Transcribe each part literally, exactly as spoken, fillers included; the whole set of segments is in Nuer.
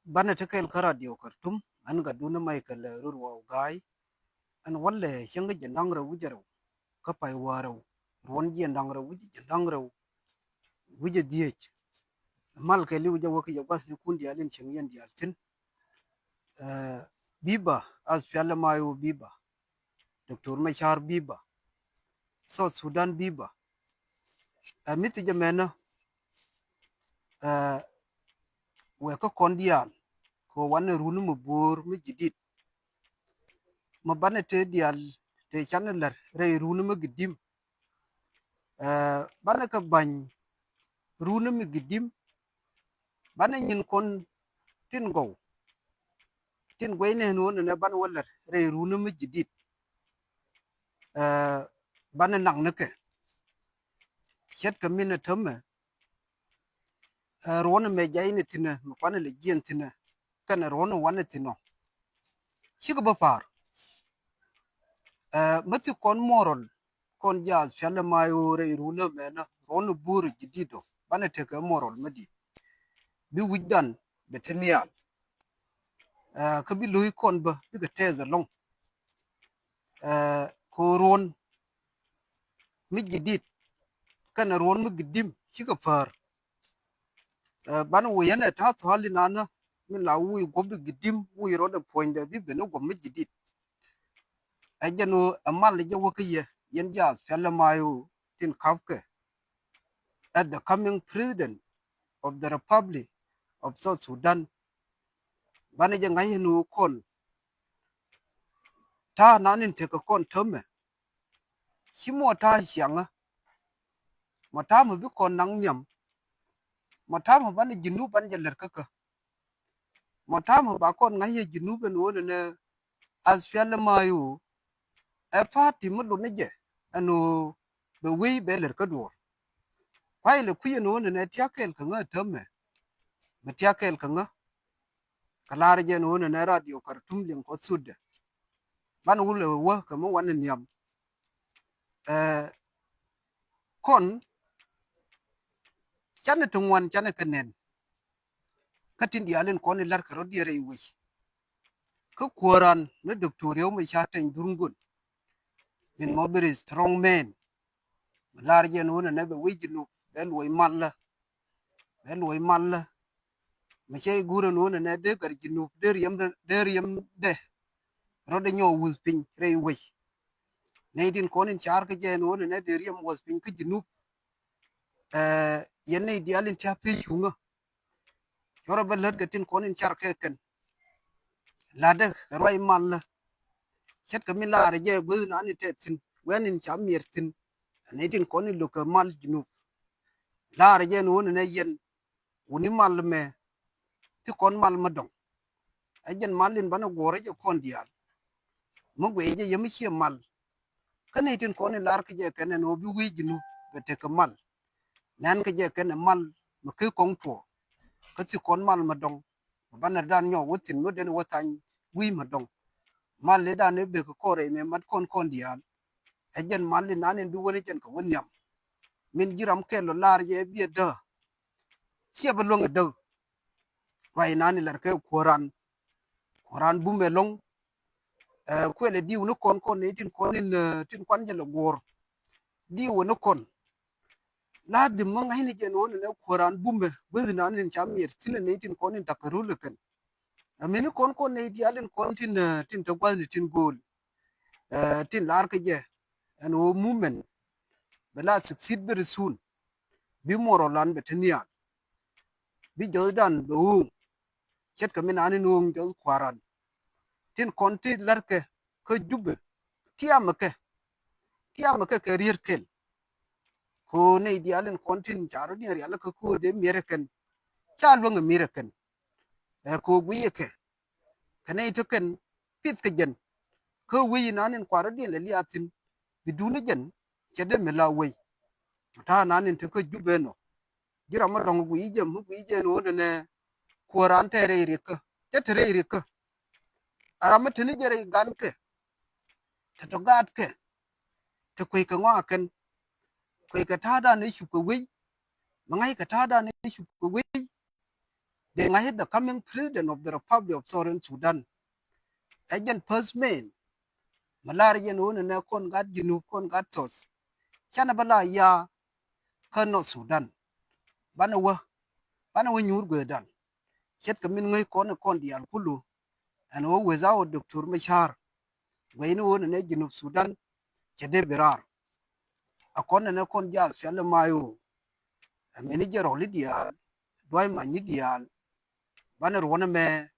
Banɛ te kɛɛl kä Radio Khartoum, ɛn gatdun Michael Rut Wau Ga̱a̱y. Ɛn walɛ cäŋ kä jiɛn da̱ŋ rɛw wi̱cɛ rɛw kä pay wäär rɛw, ruɔ̱n jiɛn da̱ŋ rɛw wi̱cɛ jiɛn da̱ŋ rɛw wi̱cɛ dhieec. Mal kɛɛliw jɛ wä kä yɛ gua̱thnikun diaal in cieŋ yɛn diaal thi̱n. Ɛ, Biba, SPLM-IO Biba. Doctor Machar Biba. South Sudan Biba. Ɛ, mi thi̱n jɛ mɛnä, ɛ, wëë kä kɔn diaal kɛ wanɛ run mi bo̱o̱r mi jidit. Mi banɛ te diaal te canɛ lär rɛy run mi gidim. Ɛ, banɛ kɛ ba̱ny run mi gidim. Banɛ nyin kɔn tin gɔw, tin guɛy nɛ ni wä nɛ banɛ wä lär rɛy run mi jidit. Ɛ, banɛ naŋ ni kɛ ce̱tkɛ min ɛ täämɛ. Ɛ, ruɔ̱n mɛ jay ni thi̱nɛ, mi kuanɛ lɛ jiɛn thi̱nɛ, kɛnɛ ruɔ̱n wanɛ thi̱nɔ. Cikɛ bä pa̱a̱r. Ɛ, mi thi̱n kɔn moral kɔn ja̱a̱th SPLM-IO rɛy run mɛnä, ruɔ̱n bo̱o̱r jidit ɔ, banɛ tekɛ moral mi di̱i̱t. Bi wi̱cdan bɛ te nhial. Ɛ, kä bi lo̱c kɔn bä bikɛ tɛth ɛlɔ̱ŋ. Ɛ, kɛ ruɔ̱n mi jidit kɛnɛ ruɔ̱n mi gidim cikɛ päär. Ɛ, banɛ wä yɛn ɛ ta̱a̱ thua̱l inanä min la wi̱i̱ guɔ̱p i̱ gidim wi̱i̱ rɔɔdɛ puɔ̱nydɛ bi ben i̱ guɔ̱p mi jidit. Ɛ jɛn ɣöö ɛ mal jɛ wä kä yɛ yɛn ja̱a̱th SPLM-IO tin ka̱pkɛ as the coming president of the Republic of South Sudan. Banɛ jɛ ŋa̱c ɛn ɣöö kɔn ta̱a̱ nan in tekɛ kɔn täämɛ. Ci mɔ ta̱a̱ ciaŋä. Mɔ ta̱a̱ mɔ bi kɔn naŋ nhiam. Mɔ ta̱a̱ mɔ banɛ Junub banɛ jɛ lɛr kä kä. Mɔ ta̱a̱ mɔ ba kɔn ŋa̱c yɛ Junub ɛn ɣöö nɛnɛ SPLM-IO ɛ party mi lot ni jɛ ɛn ɣöö bɛ wei bɛ lɛr kä duɔ̱ɔ̱r. Kuay lɛ kui̱ ɛn ɣöö nɛnɛ tiak kɛɛl kä ŋä täämɛ. Mɛ tiak kɛɛl kä ŋä. Kɛ la̱r jɛ ɛn ɣöö nɛnɛ Radio Khartoum liŋ kɔ thutdɛ. Banɛ wulɛ wä kɛ mi wanɛ nhiam. Ɛ, kɔn canɛ ti ŋuan canɛ kɛ nɛn. Kä tin diaal in kɔn in la̱rkɛ rɔ̱diɛn rɛy wec. Kä kuääran ni Doctor Riek Machar Teny Dhurŋ Gun, min mɔ very strong man. Mi la̱r jɛ ɛn ɣöö nɛnɛ bɛ wec Junub bɛ luɔc malä. Bɛ luɔc malä. Mi cɛ i̱ guur ɛn ɣöö nɛnɛ dee gär Junub dee riɛm, dee riɛmdɛ rɔ̱dɛ nyɔk wuth piny rɛy wec. Nɛy tin kɔn in car kä jɛ ɛn ɣöö nɛnɛ dee riɛm wuth piny kä Junub. Ɛ, yɛn nɛy diaal in tia̱a̱ pec cuŋä. Cɔrɛ bä lät kɛ tin kɔn in car kɛ kɛn. La̱tdɛ kɛ ruac malä. Ce̱tkɛ mi laarɛ jɛ guäth nan in tɛth thi̱n, wɛn in ca miɛr thi̱n. Nɛy tin kɔn in lo̱kɛ mal Junub. Laarɛ jɛ ɛn ɣöö nɛnɛ yɛn wuni mal mɛ. Ti kɔn mal mi dɔ̱ŋ. Ɛ jɛn mal in banɛ guɔ̱ɔ̱rä jɛ kɔn diaal. Mi guɛy jɛ yɛ mi ciɛ mal. Kä nɛy tin kɔn in lar kä jɛ kɛn ɛn ɣöö bi wi̱i̱ Junub bɛ tekɛ mal. Nɛn kä jɛ kɛn ɛ mal mi kɛ kɔŋ tuɔɔk. Kä thik kɔn mal mi dɔ̱ŋ. Mi banɛ dan nyɔk wä thi̱n mi den wä thany wi̱i̱ mi dɔ̱ŋ. Mal i̱ dan i̱ bek kɔn rɛy mi mat kɔn kɔn diaal. Ɛ jɛn mal i̱ nan in bi wä ni jɛn kɛ wä nhiam. Min ji̱ ram kɛl lɔ lar jɛ biɛ däk. Ciɛ bä luäŋ ɛ däk. Ruac inan i̱ la̱r kɛ kuääran. Kuääran bumɛ lɔ̱ŋ. Ɛ, kuɛlɛ diw ni kɔn kɔn ni tin kɔn in, ɛ, tin kɔn jɛ lɛ guɔ̱ɔ̱r. Diw ni kɔn. Ladhim mi ŋa̱cni jɛ ni wä ni nɛ kuääran bumɛ. Guäth inan in ca miɛr thi̱n ni tin kɔn in takä rul kɛn. Ɛ, mi ni kɔn kɔn ni diaal in kɔn tin, ɛ, tin te gua̱thni tin go̱o̱l. Ɛ, tin lar kä jɛ. Ɛn ɣöö movement bɛ la succeed very soon. Bi muɔrɔ lan bɛ te nhial. Bi jɔthdan bɛ ɣööŋ. Ce̱tkɛ mi naan in ɣööŋ jɔth kua̱ran. Tin kɔn ti la̱rkɛ kä Jubɛ. Tiamɛ kɛ. Tiamɛ kɛ kɛ rier kɛl. Ko nɛy diaal in kɔn tin ca rɔ diɛn rial kä ko dee mier kɛn. Ca luäŋ mier kɛn. Ɛ ko guiyɛ kɛ. Kɛ nɛy te kɛn pith kɛ jɛn. Kä wec inan in kuarä diɛn lɛ liath thi̱n. Bi duuni jɛn cɛ dee mi la wec. Ta̱a̱ nan in te kä Jubɛ nɔ. Ji̱ ram mi dɔ̱ŋ guiy jɛ mi guiy jɛ ni wä nɛnɛ. Kuäär an te rɛy rikä. Cɛ te rɛy rikä. A ram mi te ni jɛ rɛy gan kɛ. Te tɔ gaat kɛ. Te kueckɛ ŋɔak kɛn. Kueckɛ ta̱a̱dan i̱ cupkɛ wec. Mi ŋa̱ckɛ ta̱a̱dan i̱ cupkɛ wec. Dee ŋa̱c i̱ the coming president of the Republic of Southern Sudan. Ɛ jɛn first man mi lar jɛn ɣöö nɛnɛ kɔn gat Junub, kɔn gat South, canɛ bä la ya kä North Sudan. Banɛ wä, banɛ wä nyuur guäthdan. Ce̱tkɛ min ŋäc kɔn ɛ kɔn diaal kulu ɛn ɣöö without Doctor Machar, guɛcni ɣöö nɛnɛ Junub Sudan cɛ dee bi raar. A kɔn nɛnɛ kɔn jath pial ɛ mayo, ɛ mini jɛ rɔli diaal, duay manyni diaal. Banɛ ruɔnɛ mɛ,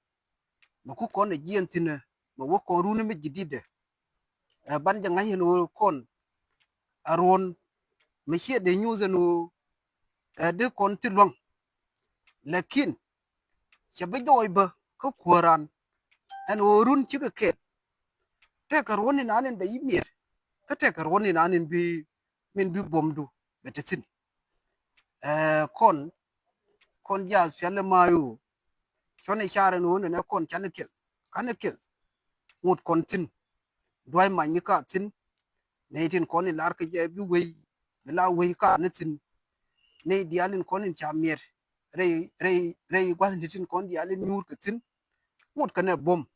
mɛ ku kɔn ɛ jiɛn thinɛ, mɛ wä kɔn runi mi jididɛ. Ɛ ban jɛ ŋa̱c yɛn ɣöö kɔn a ruɔn mɛ ciɛ dee nyuuth ɛn ɣöö ɛ dee kɔn ti luaŋ. Lakin cɛ bi jɔɔc bä kä kuääran ɛn ɣöö run cikɛ kɛɛl. Tɛkɛ ruɔ̱n in an in bɛ yi miɛt, kä tɛkɛ ruɔ̱n in an in bi, min bi buɔ̱mdu bɛ te thi̱n. Ɛ kɔn, kɔn jath pial ɛ mayo. Cuɔnɛ car ɛn ɣöö nɛnɛ kɔn canɛ keth, canɛ keth. Ŋut kɔn thi̱n. Duay manyni ka thi̱n. Nɛy tin kɔn in lar kɛ jɛ bi wei, bi la wei ka ni thi̱n. Nɛy diaal in kɔn in ca miɛt rɛy, rɛy, rɛy gua̱thni tin kɔn diaal in nyuur kɛ thi̱n. Ŋut kɛnɛ buɔ̱m.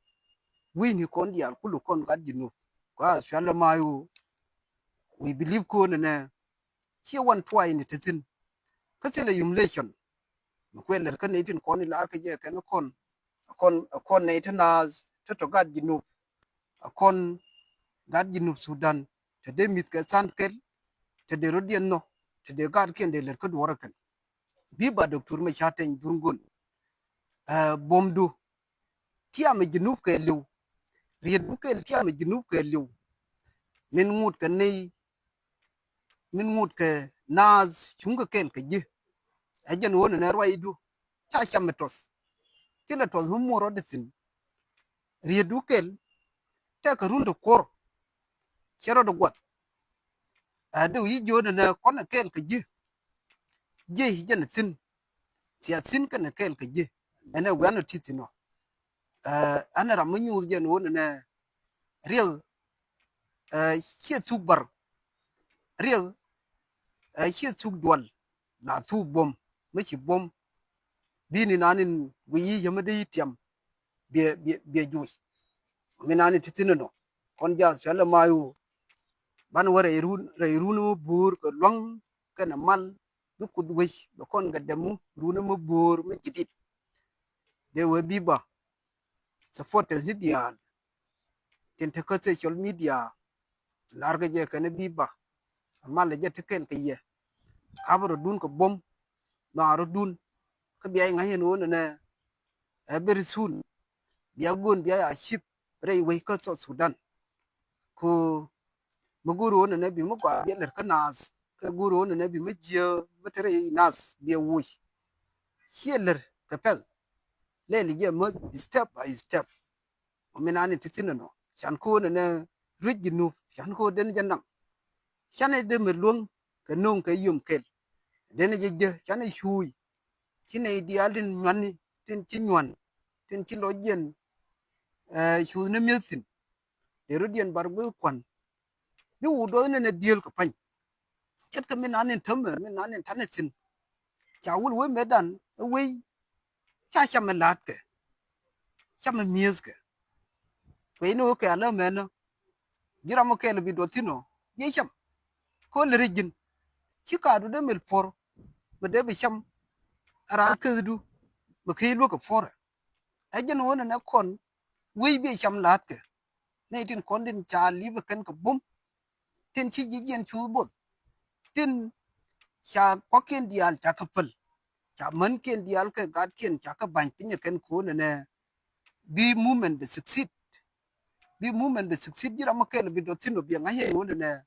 Wi̱i̱ni kɔn diaal kulu kɔn gat Junub. Kua cual ɛ mayo. We believe kɔn nɛnɛ ciɛ wan tuay ni te thi̱n. Kä thilɛ humiliation. Mi kuɛ lɛr kä nɛy tin kɔn in lar kɛ jɛ kɛn kɔn. Kɔn, kɔn nɛy te naath te tɔ gat Junub. A kɔn gat Junub Sudan, te dee mi̱th kɛ than kɛl, te dee rɔ̱diɛn nhɔk, te dee gatkiɛn dee lɛr kä duɔ̱ɔ̱rä kɛn. Bi ba Doctor Machar Teny Dhurgon. Ɛ buɔ̱mdu tiamɛ Junub kɛɛliw. Rietdu kɛɛl tiamɛ Junub kɛɛliw. Min ŋut kɛ nɛy, min ŋut kɛ naath cuŋ kɛ kɛɛl kɛ ji̱. Ɛ jɛn ɣöö nɛnɛ ruacdu ca cam ɛ tuɔth. Thilɛ tuɔth mi muɔr rɔ̱t thi̱n. Rietdu kɛl tɛkɛ run ti kuɔr. Cɛ rɔ̱t guath. Ɛ dee wi̱i̱ jiöt nɛnɛ kɔn ɛ kɛɛl kɛ ji̱. Jiec jɛn thi̱n. Thiath thi̱n kɛn ɛ kɛɛl kɛ ji̱. Ɛn ɛ wian ɔ ti thi̱n ɔ. Ɛ ɛn ɛ ram mi nyuuth jɛn ɣöö nɛnɛ riɛk, ɛ ciɛ thuk bar. Riɛk, ɛ ciɛ thuk dual. La thuk buɔ̱m mi ci buɔ̱m. Bi ni nan in guiy yi yäm mi dee yi tiam. Biɛ, biɛ, biɛ juuc. Mi nan in ti thi̱n inɔ kɔn jath pial ɛ mayo. Ban wä rɛy run, rɛy run mi buur kɛ luaŋ kɛnɛ mal. Bi kuth wec bɛ kɔn kɛ dɛm mi run mi buur mi jidit. Dee wee bi ba supporters ni diaal tin te kä social media. Lar kɛ jɛ kɛn bi ba a mal jɛ ti kɛl kɛ yɛ. Kap rɔ̱dun kɛ buɔ̱m, nhɔa rɔ̱dun. Kä bia iŋa̱c yɛn ɣöö nɛnɛ ɛ very soon bia go̱o̱n bia ya cip rɛy wec kä South Sudan. Ku mi go̱o̱r ɣöö nɛnɛ bi mi gɔaa bia lɛr kä naath, kɛ go̱o̱r ɣöö nɛnɛ bi mi jiääk mi te rɛy naath bia woc. Ciɛ lɛr kɛ pɛth. Lɛl jɛ mäth step by step. Ɔ min an in ti thi̱n ɛnɔ can ko̱o̱n ɛnɛ ruec Junub can ko̱o̱n den jɛ naŋ. Canɛ dee mi luäŋ kɛ no̱o̱ŋ kɛ yom kɛl. Den jɛ jɛ canɛ cuuc. Ci nɛy diaal tin nyuani tin ci nyuan tin ci lɔc jiɛn. Ɛ cuuth ni mi̱eth thi̱n. Dee rɔ̱diɛn bar gui̱th kuan. Bi wut duɔth nɛnɛ diëël kɛ pa̱ny. Ce̱tkɛ min nan in tämɛ min nan in ta̱nɛ thi̱n. Ca wul wee metdan ɛ wei. Ca camɛ la̱a̱tkɛ. Camɛ mi̱eethkɛ. Kuɛ in ɣöö kɛ alä mɛnä. Ji̱ ram ɔ kɛɛl bi duɔth thi̱n ɔ biɛ cam. Ko̱ lɛ ri ji̱n ci kaadu dee mil puɔ̱r. Mɛ dee bi cam. Ɛ raan kethdu mɛ key luäk kɛ puɔ̱rɛ. Ɛ jɛn ɣöö nɛnɛ kɔn wec biɛ cam la̱a̱tkɛ. Nɛy tin kɔn tin ca li̱pɛ kɛn kɛ bum. Tin ci ji̱ jiɛn cuuth both. Tin ca kuakiɛn diaal ca kɛ päl. Ca mänkiɛn diaal kɛ gatkiɛn ca kɛ ba̱ny pinyɛ kɛn ko̱o̱n ɛnɛ. Bi movement bi succeed. Bi movement bi succeed ji̱ ram mi kɛl bi dɔ̱th thi̱n ɔ biɛ ŋa̱c yɛ ɣöö nɛnɛ.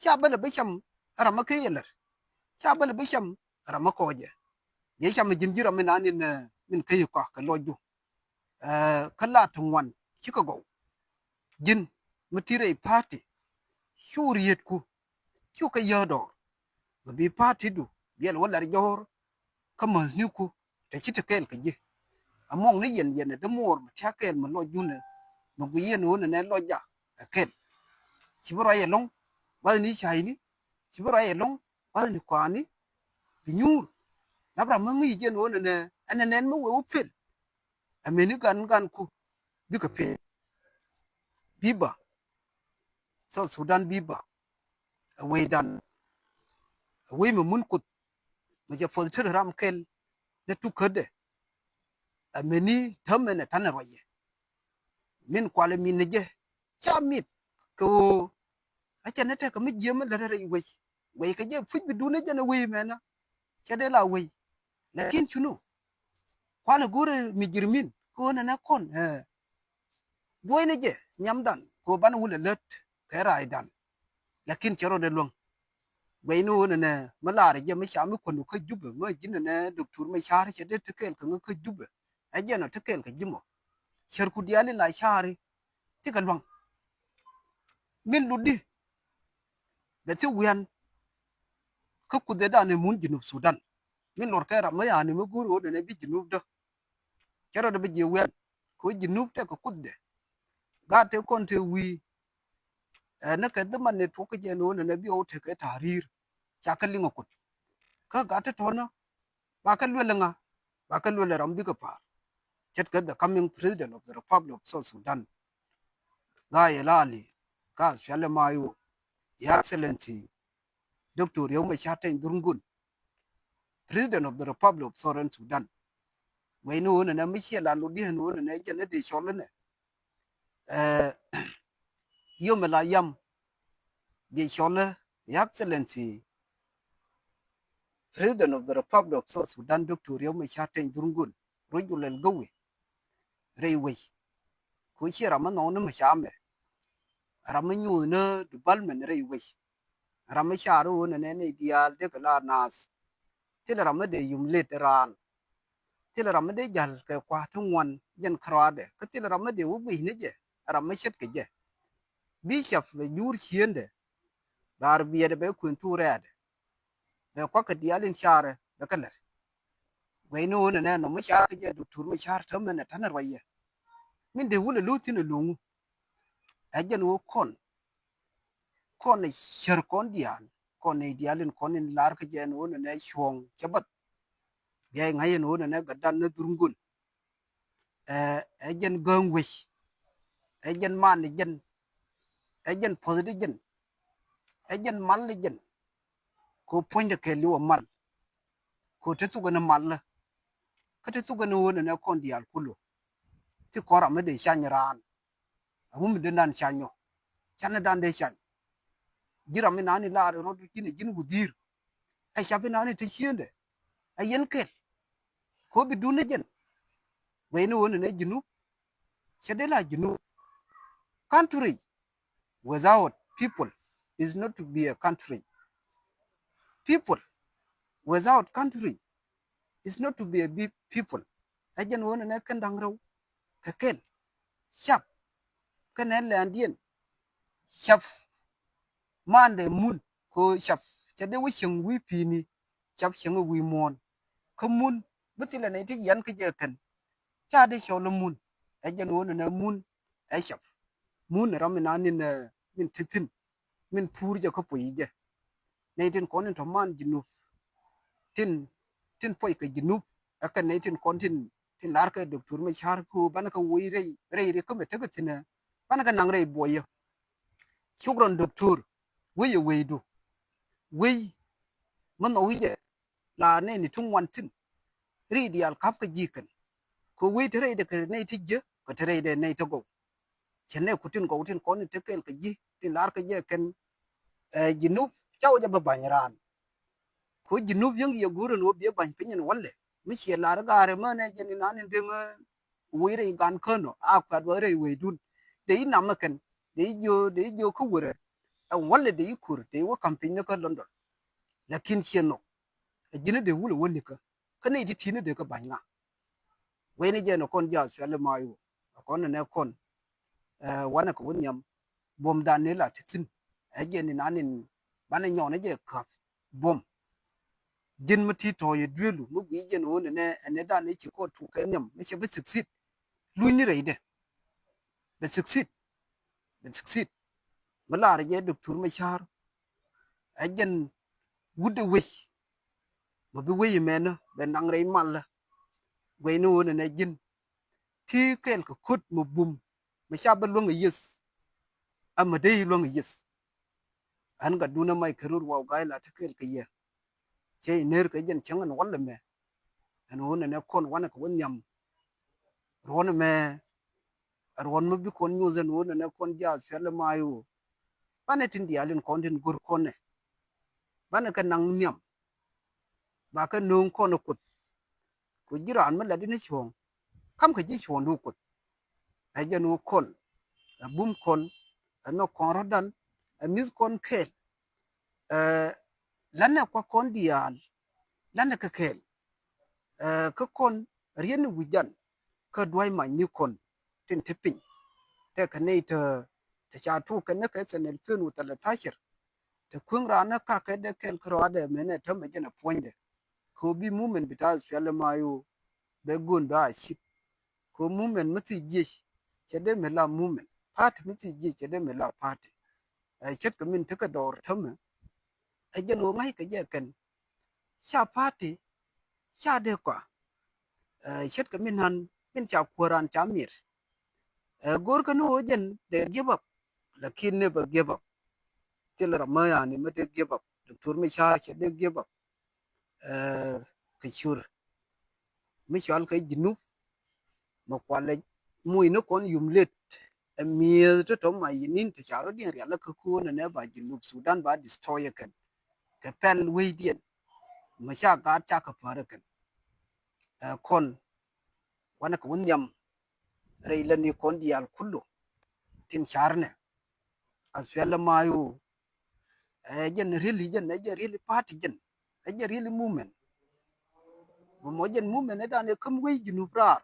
Ca bälɛ bi cam ram mi kä yɛ lär. Ca bälɛ bi cam ram mi kɔɔcɛ. Biɛ cam ji̱n ji̱ ram mi naan in min kä yɛ kɔak kɛ lɔcdu. Kä la ti ŋuan cikɛ gɔw. Ji̱n mi ti rɛy party cu rietku cu kɛ yääk dɔɔr. Mi bi partydu biɛl wä lar jɔɔr kä mäthniku te ci te kɛɛl kɛ ji̱. Amuɔŋ ni yɛn yɛn ɛ dämuɔɔr mi tiak kɛɛl mi lɔc junɛ mi gui yɛn ɣöö nɛnɛ lɔcda ɛ kɛl. Ci bi ruac ɛlɔ̱ŋ bathni cayni ci bi ruac ɛlɔ̱ŋ bathni kuaani. Bi nyuur nap ram mi ŋi̱i̱c yɛn ɣöö nɛnɛ Ɛn ɛ nɛn mi wee wä pel. Ɛ meni gan gan ku bikɛ pel. Biba. South Sudan biba. Ɛ wee dan. Ɛ wee mi mun kuth. Mi jɛ puɔth tet ram kɛl ni tukädɛ. Ɛ meni täämɛ nɛ tanɛ ruacɛ. Min kualɛ min ni jɛ ca mit kɛ ɣöö a cɛ ni tɛk kɛ mi jiɛ mi lät rɛy wec. Wec kɛ jɛ puc bi dun ni jɛ ni wec mɛnä. Cɛ dee la wec. Lakin cunu kualɛ go̱rɛ mi jir min kɛ ɣöö nɛ nɛ kɔn. Duɔ̱cni jɛ nhiamdan kɛ ɣöö banɛ wulɛ lät kɛ raacdan. Lakin cɛ rɔɔdɛ luäŋ. Guɛcni ɣöö nɛnɛ mi laarɛ jɛ mi ca mi kuänu kä Jubɛ mi ji̱n nɛnɛ Doctor Machar cɛ dee ti kɛɛl kɛ ŋä kä Jubɛ. Ɛ jɛn ɔ ti kɛɛl kɛ ji̱ mɔ. Cärku diaal in la caari ti kɛ luaŋ. Min lutdi bɛ thi wian kä kuthɛdan in mun Junub Sudan. Min luɔr kɛ ram mi yani mi go̱o̱r ɣöö nɛnɛ bi Junub dä. Cɛ rɔɔdɛ bi jiɛ wian kɛ ɣöö Junub tɛk kɛ kuthdɛ. Gaat tëë kɔn tëë wi̱i̱. Ɛ ni kɛ dhiman ni tuɔk kɛ jɛ ni ɣöö nɛnɛ bi ɣɔw tekɛ tahrir. Ca kɛ liŋ ɛ kut kä gat ti tɔ̱nä. Ba kɛ luel ŋa? Ba kɛ luel ram bikɛ pa̱a̱r ce̱tkɛ the coming president of the Republic of South Sudan, Guy Elali, Gas Fiale Mayo, Your Excellency Doctor Riek Machar Teny Dhurŋ Gun, President of the Republic of Southern Sudan. Wee ni ɣöö nɛnɛ mi ciɛ la lotdiɛn ɣöö nɛnɛ jɛn ni dee cɔl inɛ. Ɛ, yom ila yam bi cɔl ɛ Your Excellency President of the Republic of South Sudan, Doctor Riek Machar Teny Dhurŋ Gun, rujul al gawi rɛy wec. Ku ciɛ ram mi nhɔk ni mi camɛ, ram mi nyuuth ni development rɛy wec. Ram mi car ɣöö nɛnɛ nɛy diaal dee kɛ la naath. Thilɛ ram mi dee yum let raan. Thilɛ ram mi dee jäl kɛ kua̱r ti ŋuan jɛn kärɔaadɛ. Kä thilɛ ram mi dee wä guic ni jɛ, ram mi ce̱tkɛ jɛ. Bi cäp bɛ juur ciëndɛ, bɛ arbiɛtdɛ bɛ kuën thuk rɛɛdɛ. Bɛ kuak kɛ diaal in carɛ bɛ kɛ lät. Guɛcni ɣöö nɛnɛ nɔm mi car kɛ jɛ Doctor Machar täämɛ nɛ ta̱nɛ ruacɛ. Min dee wulɛ lo̱th thi̱n ɛ lo̱ŋu. Ɛ jɛn ɣöö kɔn kɔn ɛ cär kɔn diaal, kɔn nɛy diaal in kɔn in lar kä jɛ ɛn ɣöö nɛnɛ cuɔ̱ɔ̱ŋ cɛ bath. Bia i̱ ŋa̱c ɛn ɣöö nɛnɛ gatdan ni Dhurŋ Gun. Ɛ, ɛ jɛn gääŋ wec. Ɛ jɛn man ɛ jɛn. Ɛ jɛn puɔ̱th ɛ jɛn. Ɛ jɛn mal ɛ jɛn. Kɛ ɣöö puɔ̱nydɛ kɛɛliw ɛ mal. Kɛ ɣöö te thuk ɛn ɛ mal ɛ. Kä te thuk ɛn ɛ ɣöö nɛnɛ kɔn diaal kulu. Ti kɔn ram mi dee cany raan. Aŋu mi dee nan cany ɔ? Canɛ dan dee cany. Ji̱ ram inani laar rɔ̱t ji̱n ɛ ji̱n wudhi̱i̱r. Ɛ cap inani te ciëndɛ. Ɛ yɛn kɛl. Kɛ ɣöö bi dun ni jɛn. Guɛcni ɣöö nɛnɛ Junub. Cɛ dee la Junub. Country without people is not to be a country. People without country is not to be a big people. Ɛ jɛn ɣöö nɛnɛ kɛn da̱ŋ rɛw kɛ kɛl. Cap kɛnɛ lɛndiɛn. Cap mandɛ mun kɛ ɣöö cap cɛ dee wä cieŋ wi̱i̱ pi̱i̱ni. Cap cieŋ wi̱i̱ muɔ̱ɔ̱n. Kä mun bi thilɛ nɛy ti yian kä jɛ kɛn. Ca dee cɔl ɛ mun. Ɛ jɛn ɣöö nɛnɛ mun ɛ cap. Mun ram inani ɛ min te thi̱n. Min puur jɛ kä puɔ̱c jɛ. Nɛy tin kɔn in tɔ̱ man Junub. Tin, tin puɔ̱c kɛ Junub. Ɛ kɛ nɛy tin kɔn tin, tin lar kɛ Doctor Machar kɛ ɣöö banɛ kɛ woc rɛy, rɛy ri kä mɛ tekɛ thi̱n ɛ. Banɛ kɛ naŋ rɛy buɔyä. Cukran Doctor. Wec ɛ wecdu. Wec mi nhɔk i̱ jɛ. La nɛy ni ti ŋuan thi̱n. Rɛy diaal ka̱p kɛ ji̱ kɛn. Kɛ wec te rɛydɛ kɛ nɛy ti jiäk kɛ te rɛydɛ nɛy ti gɔw. Cɛ nɛy ku tin gɔw tin kɔn in te kɛɛl kɛ ji̱ tin la̱r kɛ jɛ kɛn. Ɛ, Junub ca wä jɛ bä ba̱ny raan. Kɛ Junub yäŋ yɛ go̱o̱r ɛn ɣöö biɛ ba̱ny piny ɛn walɛ. Mi ciɛ la̱r gaarɛ mänɛ jɛn inan in deŋ, ɛ, wec rɛy gan känɔ a kuat wä rɛy wecdun. Dee i̱ nam ɛ kɛn dee i̱ jiö dee i̱ jiö kä wärɛ. Ɛn walɛ dee i̱ ko̱r dee i̱ wä ka̱m piny ni kä London. Lakin ciɛ nhɔk. Ɛ ji̱n ni dee wulɛ wä nikä. Kä nɛy ti ti̱i̱ni dee kɛ ba̱ny ŋa. Wecni jɛ ni kɔn jiath cuali mac wä. Ɛ kɔn ni nɛ kɔn. Ɛ, wanɛ kɛ wä nhiam. Buɔ̱mdan ni la ti thi̱n. Ɛ jɛ ni nan in banɛ nyɔɔnɛ jɛ ka̱p. Buɔ̱m. Ji̱n mi ti tɔ̱ yɛ duelu mi gui̱c jɛ ni ɣöö ni nɛ ɛn ni dan ni ci kɔn tuk kɛ nhiam mi cɛ bi succeed. Lunyni rɛydɛ. Bɛ succeed. Bɛ succeed. Mi lar jɛ Doctor Machar. Ɛ jɛn wut ɛ wec. Mɛ bi wec mɛnä bɛ naŋ rɛy malä. guɛy ni ɣöö nɛnɛ ji̱n ti kɛɛl kɛ ko̱t mi bum mi ca bä luäŋ a yieth. Ama dee luäŋ a yieth. Ɣän gat duundä mac kɛ rut waw ga̱a̱c la ti kɛɛl kɛ yɛ. Cɛ i̱ ner kɛ jɛn cäŋ ɛn wal ɛmɛ. Ɛn ɣöö nɛnɛ kɔn wanɛ kɛ wä nhiam. Ruɔ̱n ɛmɛ ɛ ruɔ̱n mi bi kɔn nyuɔth ɛn ɣöö nɛnɛ kɔn jiath cuɛl ɛ mac ɣöö banɛ tin diaal in kɔn tin go̱r kɔn ɛ. Banɛ kɛ naŋ nhiam. Ba kɛ nööŋ kɔn ɛ Kuoth. Ku ji̱ raan mi lat in cuɔ̱ɔ̱ŋ, ka̱m kɛ ji̱ cuɔ̱ɔ̱ŋdu Kuoth. Ɛ jɛn ɣöö kɔn ɛ bum kɔn, ɛ nhɔk kɔn rɔ̱dan, ɛ mi̱th kɔn kɛɛl. Ɛ lanɛ kuak kɔn diaal, lanɛ kɛ kɛɛl. Ɛ kä kɔn riet ni wi̱c jan kä dua̱c mac ni kɔn tin te piny. Tɛkɛ nɛy te, te ca tuuk kɛn ni kɛ thin ɛlpin wä thɛlɛ tha̱cir. Te kueŋ raan ni kakɛ dee kɛl kä rɔaadɛ mënɛ täämɛ jɛn ɛ puɔ̱nydɛ. Kɛ ɣöö bi mumen bi ta̱a̱ cuɛl ɛ mac ɣöö bɛ go̱o̱n bɛ a cip. Kɛ ɣöö mumen mi thiec jiec cɛ dee mi la mumen. Pa̱a̱ti mi thiec jiec cɛ dee mi la pa̱a̱ti. Ɛ ce̱tkɛ min tekɛ dɔɔr täämɛ. Ɛ jɛn ɣöö ŋa̱ckɛ jɛ kɛn. Ca pa̱a̱ti ca dee kɔa. Ɛ ce̱tkɛ min ɣän min ca kuäär raan ca mi̱et. Ɛ go̱o̱rkɛ ni ɣöö jɛn dee give up. Lakin never give up. Thil ram mi yani mi dee give up. Doctor Machar cɛ dee give up. Ɛ kɛ cur mi cɔal kɛ Junub. Mi kualɛ muc ni kɔn yum let. Ɛ mi̱eth tɔ̱tɔ̱ ma yinin te ca rɔ̱diɛn rial kä ko̱o̱n ɛnɛ ba Junub Sudan ba destroy ɛ kɛn. Kɛ pɛl wecdiɛn mi ca gaat ca kɛ päär ɛ kɛn. Ɛ kɔn wanɛ kɛ wä nhiam rɛy lɛ ni kɔn diaal kulu tin carnɛ. As cuɛl ɛ mac ɣöö ɛ jɛn rieli jɛn, ɛ jɛn rieli pa̱a̱ti jɛn, ɛ jɛn rieli mumen. Mɔmɔ jɛn mumen ɛ danɛ käm wec Junub raar.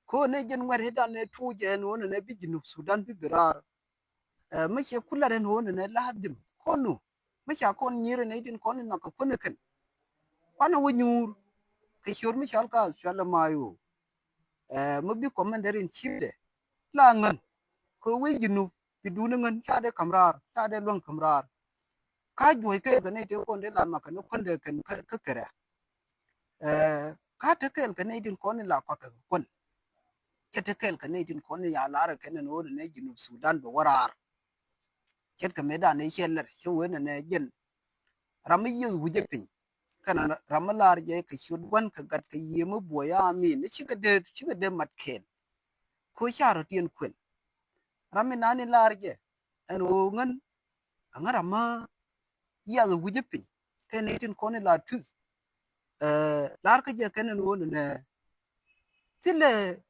Ko̱o̱n ɛ jɛn ŋuɛ̈t ɛ danɛ tuuc ɛn ɣöö nɛnɛ bi Junub Sudan bi bi raar. Ɛ mi cɛ kular ɛn ɣöö nɛnɛ la dhim kɔn nu mi ca kɔn nyier ɛn ɛ tin kɔn in nhɔk kɛ kuän ɛ kɛn. Kuanɛ wä nyuur kɛ ciöör mi cɔal kä Australia mac ɣöö ɛ mi bi commander in chief dɛ la ŋän. Kɛ wec Junub bi duuni ŋän ca dee ka̱m raar, ca dee luäŋ ka̱m raar. Ka juɔc kɛ kɛ nɛy tëë kɔn dee la nhɔk kɛ ni kuändɛ kɛn kä kɛrɛ. Ɛ ka te kɛɛl kɛ nɛy tin kɔn in la kɔakɛ kɛ kuän. Cɛ te kɛɛl kɛ nɛy tin kɔn in ya lar kɛn ɛn ɣöö nɛnɛ Junub Sudan bɛ wä raar. Ce̱tkɛ mëëdan ëë cɛ lɛr cä wee nɛnɛ jɛn ram mi yiëth wi̱cä piny. Kɛn ram mi laar jɛ kɛ ciöt gua̱n kɛ gat kɛ yiëë mi buɔy amin ëë cikɛ dee, cikɛ dee mat kɛɛl. Ko̱ ca rɔ̱tiɛn kuën. Ram mi nani laar jɛ ɛn ɣöö ŋän aŋä ram mi yiath wi̱cä piny kɛn nɛy tin kɔn in la tuth. Ɛ lar kä jɛ kɛn ɛn ɣöö nɛnɛ thilɛ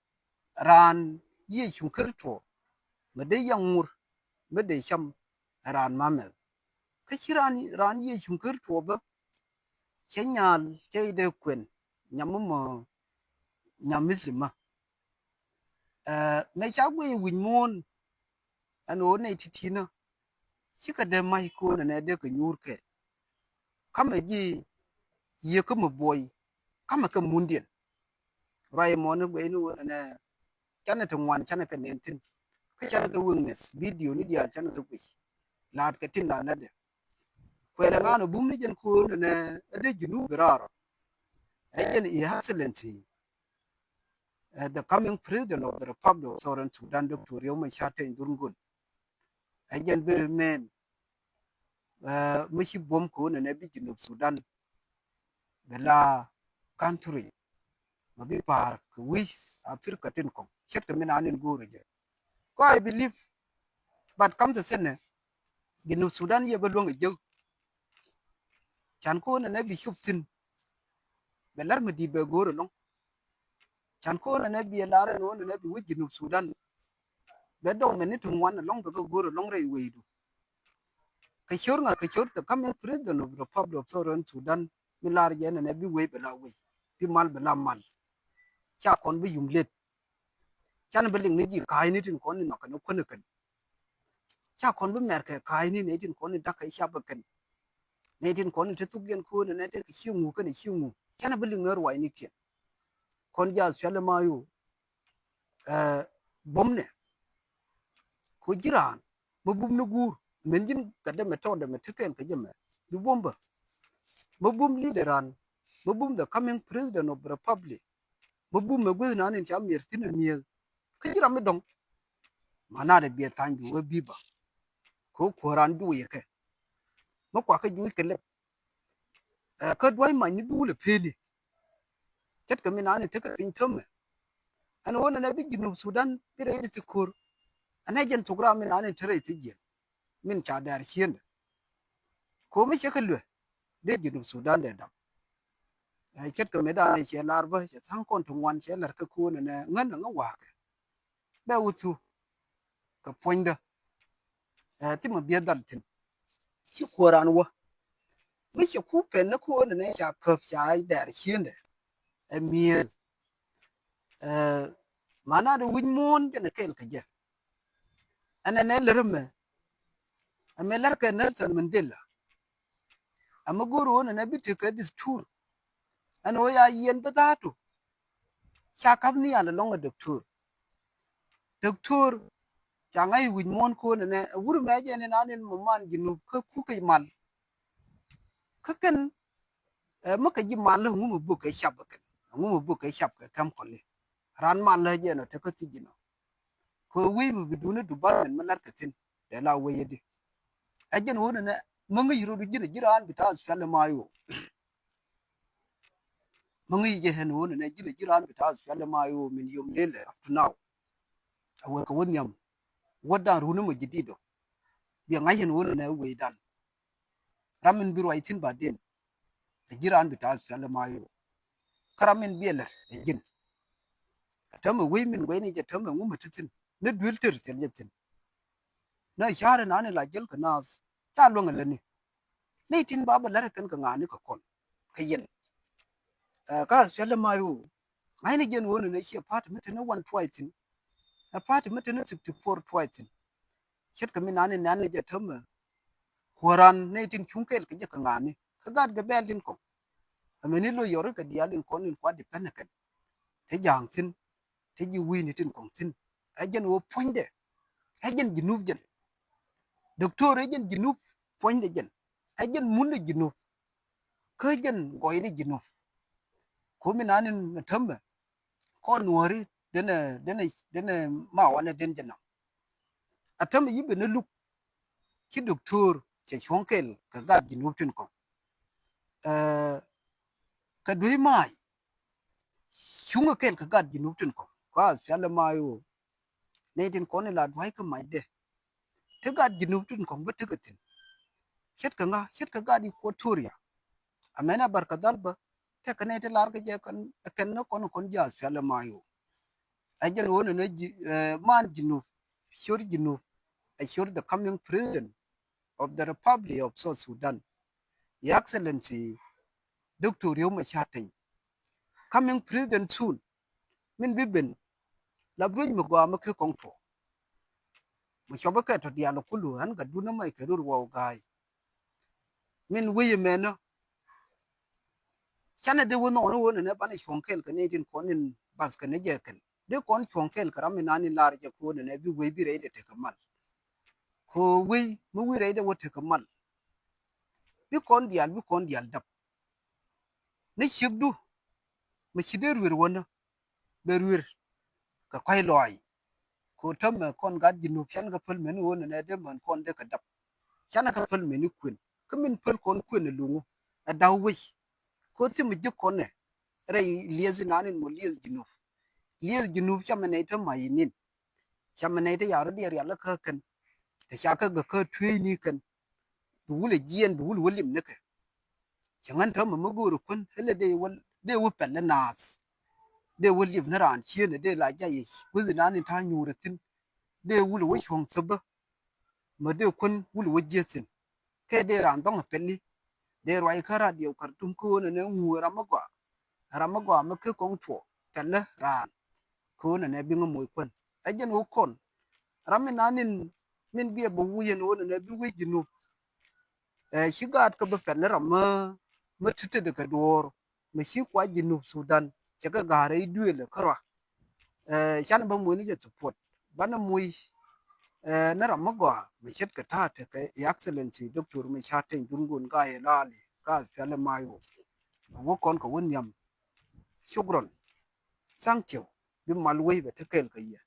raan Yecu Kritho mi dee yaŋ ŋur mi dee cam ɛ raan mamɛth. Kä ci raan, raan Yecu Kritho bä cɛ nyal cɛ dee kuɛn nyam mɔ nyam Muslim mä. Ɛ mɛ ca guiy wi̱c muɔ̱ɔ̱n ɛn ɣöö nɛy ti̱ti̱nä cikɛ dee mac ko̱o̱n ɛnɛ dee kɛ nyuur kɛɛl. Kamɛ ji̱ yiëë kä mi buɔy kamɛ kɛ mundiɛn. Ruac ɛmɔ ni guic ni ɣöö nɛnɛ canɛ ti ŋuan canɛ kɛ nɛn thi̱n. Kä canɛ kɛ witness video ni diaal canɛ kɛ guic. La̱a̱t kɛ tin la lätdɛ. Kuɛlɛ ŋa̱n ɛ bum ni jɛn ko̱o̱n ɛnɛ ɛ dee Junub bi raar. Ɛ jɛn His Excellency, ɛ the coming president of the Republic of Southern Sudan, Doctor Riek Machar Teny Dhurgon. Ɛ jɛn bi remain, ɛ mi ci buɔ̱m ko̱o̱n ɛnɛ bi Junub Sudan bɛ la country ma bi pa̱a̱r kɛ wi̱i̱ Africa tin kɔ̱ŋ. Ce̱tkɛ min an in go̱o̱rä jɛ. Kɔ I believe, but kam the sene Junub Sudan yɛ bä luäŋ ɛ jek. Can ko̱o̱n ɛnɛ bi cup thi̱n bɛ lar mi di̱i̱t bɛ go̱o̱r ɛlɔ̱ŋ. Can ko̱o̱n ɛnɛ bi ɛ lar ɛn ɣöö nɛnɛ bi wec Junub Sudan bɛ dɔk mɛn ni tuŋ wan ɛlɔ̱ŋ bɛ kɛ go̱o̱r ɛlɔ̱ŋ rɛy wecdu. Kɛ ciöör ŋa? Kɛ ciöör the coming president of Republic of Southern Sudan mi lar jɛ nɛnɛ bi wec bɛ la wec, bi mal bɛ la mal. Ca kɔn bi yum let. Canɛ bi liŋ ni ji̱ ka̱a̱cni tin kɔn ni nhɔk kɛn kuän ɛ kɛn. Ca kɔn bi mɛr kɛ ka̱a̱cni nɛy tin kɔn ni da̱k kɛ cap ɛ kɛn. Nɛy tin kɔn ni te thuk yɛn ko̱o̱n ɛnɛ te kɛ cieŋ wu kɛn ɛ cieŋ wu. Canɛ bi liŋ ni ruacnikiɛn. Kɔn jath cualɛ ma yo. Ɛ buɔ̱mnɛ ku ji̱ raan mi bum ni guur min ji̱n kɛ dämɛ tɔɔdɛ mɛ te kɛɛl kɛ jɛ mɛ bi buɔ̱m bä. Mi bum leader raan, mi bum the coming president of republic. mi bum mɛ gueth nan in ca miɛr thin ɛ miɛth. Kä ji̱ ram mi dɔŋ. Ma na dɛ biɛ thany bi wee bi̱ ba. Kɛ wä kuäran juuc yɛ kɛ. Mi kuakä juuc kɛ lɛp. Ɛ, kä dua̱c mac ni duul ɛ peli. Ce̱tkɛ mi nan in tekɛ piny tämɛ. Ɛn ɣöö nɛnɛ bi Junub Sudan bi rɛy di thi ko̱r. Ɛn ɛ jɛn thok ram mi nan in te rɛy thi jiɛn. Min ca dɛɛr cieŋdɛ. Ko̱ mi cɛ kɛ luɛ dee Junub Sudan dee dap. Ɛ, ce̱tkɛ mi dan in cɛ lar bä cɛ tha̱a̱ŋ kɔn ti ŋuan cɛ lär kɛ ko̱ nɛnɛ ŋän ŋä wa̱a̱kɛ. Bɛ wä thu kɛ puɔ̱nydä. Ɛ, thimɛ biɛ dhal thi̱n. Ci kuɔran wä. Mi cɛ ku pɛn ni ko̱n ni ca käp ca dɛr cieŋdɛ. Ɛ mi̱eth. Ɛ, mana di wi̱c muɔ̱ɔ̱n jɛn ɛ kɛl kɛ jɛ. Ɛn ɛn ɛ lär mɛ. Ɛ mɛ lär kɛ Nelson Mandela. Ɛ mɛ go̱o̱r ɣöö nɛnɛ bi tekɛ distur. Ɛn ɣöö ya yɛn bi dha̱a̱tu. Ca kap nhial ɛlɔ̱ŋ ɛ doktor. Doktor, ca ŋa̱c wi̱c muɔ̱ɔ̱n ko̱n ɛnɛ, ɛ wur mɛ jɛn inan in mɔ man Junub kä kukɛ mal. Kä kɛn, ɛ, mi kɛ ji̱ mal lä ŋumɛ buk kɛ cap kɛn, ŋumɛ buk kɛ cap kɛ kɛm kɔli. Ran mal lä jɛn ɔ tekɛ thi̱c inɔ. Kɛ wec mi bi duuni development mi lat kɛ thi̱n, dee la wec ɛ di. Ɛ jɛn ɣöö nɛnɛ, mi ŋäc rot ji̱n ɛ ji̱ raan bi ta̱a̱ SPLM-IO. Mi ŋäc jɛ ɣän ɣöö nɛnɛ ji̱n ɛ ji̱ raan bi ta̱a̱ SPLM-IO min yom lelɛ up to now. A wek kɛ wä nhiam. Wädan runi mɔ jadid ɔ. Biɛ ŋa̱c ɣän ɣöö nɛnɛ wecdan. Ram min bi ruac thi̱n ba den. Ɛ ji̱ raan bi ta̱a̱ SPLM-IO. Kä ram min biɛ lät ɛ ji̱n. Ɛ täämɛ wec min guɛcni jɛ täämɛ ŋumɛ ti thi̱n. Ni duel tër thil jɛ thi̱n. Ni ca̱r inani la jäl kɛ naath. Ca luäŋ ɛ lätni. Ni tin ba bä lät ɛ kɛn kɛ ŋa̱a̱ni kɛ kɔn. Kɛ yɛn. Ɛ, ka SPLM-IO. Ŋa̱cni jɛn ɣöö ni ciɛ party mi te ni one twice thi̱n. Ɛ party mi te ni sixty four twice thi̱n. Ce̱tkɛ mi nani nani jɛ täämɛ. Kuäran ni tin cuŋ kɛɛl kɛ jɛ kɛ ŋa̱a̱ni. Kä gaat gɛ bɛɛl tin kɔŋ. Ɛ mɛni lo yɔri kɛ diaal in kɔn in kua depend ɛ kɛn. Te ja̱a̱ŋ thi̱n. Te ji̱ wi̱i̱ni tin kɔŋ thi̱n. Ɛ jɛn ɣöö puɔ̱nydɛ. Ɛ jɛn Junub jɛn. Doktor ɛ jɛn Junub puɔ̱nydɛ jɛn. Ɛ jɛn mundɛ Junub. Kä jɛn gɔɔydɛ Junub. Ko̱mi nani ni täämɛ. Kɔn nuɔ̱ɔ̱ri denɛ, denɛ, denɛ ma wanɛ den jɛ nam. A täämɛ yi ben ni luk. Ci doktor cɛ cuɔ̱ŋ kɛɛl kɛ gaat Junub tin kɔŋ. Ɛ, kɛ duec mac. Cuŋä kɛɛl kɛ gaat Junub tin kɔŋ. Kua SPLM-IO. Nɛy tin kɔn ila dua̱c kä macdɛ. Ti gat Junub tin kɔŋ bä tekɛ thi̱n. Ce̱tkɛ ŋa, ce̱tkɛ gat Equatoria. Amɛn a barkɛ dhal bä, tekɛ nɛy ti lar kɛ jɛ kɛn, kɛn ni kɔn kɔn ja̱a̱th pial ɛ mayo. Ɛ jɛn ɣöö nɛnɛ ji, ɛ, man Junub, ciöt Junub, ɛ ciöt the coming president of the Republic of South Sudan. Your Excellency, Doctor Riek Machar Teny. Coming president soon. Min bi ben la bi ruec mi gɔaa mi kek kɔŋ tuɔɔk. Mi cuɔpä kɛ tɔ diaal kulu ɣän gat dun ni mac kɛ rur wä wä ga̱a̱c. Min wec ɛmɛnä. Canɛ dee wä nhɔɔni wä nɛnɛ banɛ cuɔ̱ŋ kɛɛl kɛ nɛy tin kɔn in bath kɛn ni jɛ kɛn. Dee kɔn cuɔ̱ŋ kɛɛl kɛ ram in nani lar jɛ kɛ wä nɛnɛ bi wec bi rɛydɛ tekɛ mal. Kɛ wec mi wi̱i̱ rɛydɛ wä tekɛ mal. Bi kɔn diaal, bi kɔn diaal dap. Ni ciekdu mi ci dee ruer wänä. Bɛ ruer kɛ kɔ̱a̱c lɔaac. Kɛ ɣöö täämɛ kɔn gat Junub canɛ kɛ päl mɛni ɣöö nɛnɛ dee män kɔn dee kɛ dap. Canɛ kɛ päl mɛni kuën. Kä min päl kɔn kuën ɛ luŋu. Ɛ da̱w wec. Kɛ ɣöö thimɛ ji̱ kɔnɛ. Rɛy lieth inan in mɔ lieth Junub. Lieth Junub camɛ nɛy te mac inin. Camɛ nɛy te ya rɔ diɛ rial kä kɛn. Te ca kä gɛ kä tueecni kɛn. Bi wulɛ jiɛɛn, bi wulɛ wä lim nikɛ. Cɛ ŋän täämɛ mi go̱o̱ri kuän, ilɛ dee wä, dee wä pɛl naath. Dee wä liep ni raan cieenɛ, dee la jay i̱ guithi naan in ta̱a̱ nyuurɛ thi̱n. Dee wulɛ wä cuɔ̱ŋ thäbä. Mä dee kuän wulɛ wä jieth thi̱n. Kɛ dee raan dhɔŋ ɛ pɛli. Dee ruac kä radio Khartoum kä ɣöö nɛnɛ ŋuuɛ ram mi gɔaa. Ram mi gɔaa mi kek kɔŋ tuɔɔk. Pɛlä raan. Kä ɣöö nɛnɛ bi ŋä moc kuän. Ɛ jɛn ɣöö kɔn. Ram mi naan in min biɛ bɛ wuc ɛn ɣöö nɛnɛ bi wec Junub. Ɛ, ci gaat kä bä pɛl ni ram mä, mä ti̱ti̱ kɛ duɔ̱ɔ̱r, mä ci kua Junub Sudan, cɛ kɛ ga̱a̱r rɛy duëël kä rua. Ɛ, canɛ bä muc ni jɛ support. Banɛ muc, ɛ, ni ram mä gɔaa, mä ce̱tkɛ ta̱a̱ tekɛ Your Excellency Doctor Machar Teny Dhurgon Gai Laali, ka pial ɛ mayo. Wä kɔn kɛ wä nhiam. Shukran. Thank you. Bi mal wec bɛ te kɛɛl kɛ yɛ.